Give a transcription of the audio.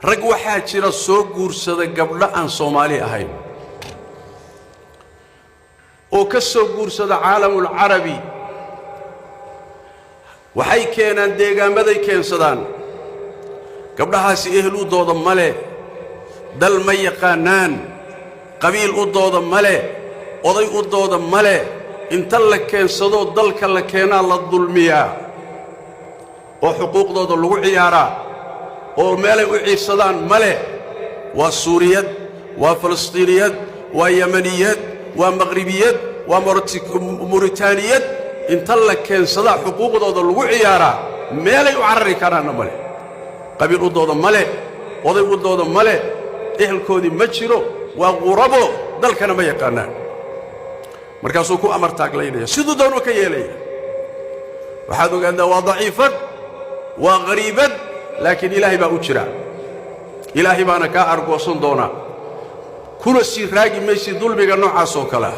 Rag waxaa jira soo guursada gabdho aan Soomaali ahayn oo ka soo guursada caalamulcarabi. Waxay keenaan deegaamaday keensadaan. Gabdhahaasi ehel u dooda ma leh, dal ma yaqaannaan, qabiil u dooda ma leh, oday u dooda ma leh. Inta la keensadoo dalka la keenaa la dulmiyaa oo xuquuqdooda lagu ciyaaraa oo meelay u ciirsadaan ma leh. Waa Suuriyad, waa Falastiiniyad, waa Yamaniyad, waa Maqhribiyad, waa Muritaaniyad. Inta la keensadaa xuquuqdooda lagu ciyaaraa, meelay u carari karaanna ma leh, qabiil u dooda ma leh, oday u dooda ma leh, ehelkoodii ma jiro, waa qurabo, dalkana ma yaqaannaan. Markaasuu ku amar taaglaynaya, siduu doonuu ka yeelaya. Waxaad ogaaddaa, waa daciifad, waa qariibad, laakiin Ilaahay baa u jira. Ilaahay baana kaa argoosan doonaa, kuna sii raagi maysid dulmiga noocaas oo kale ah.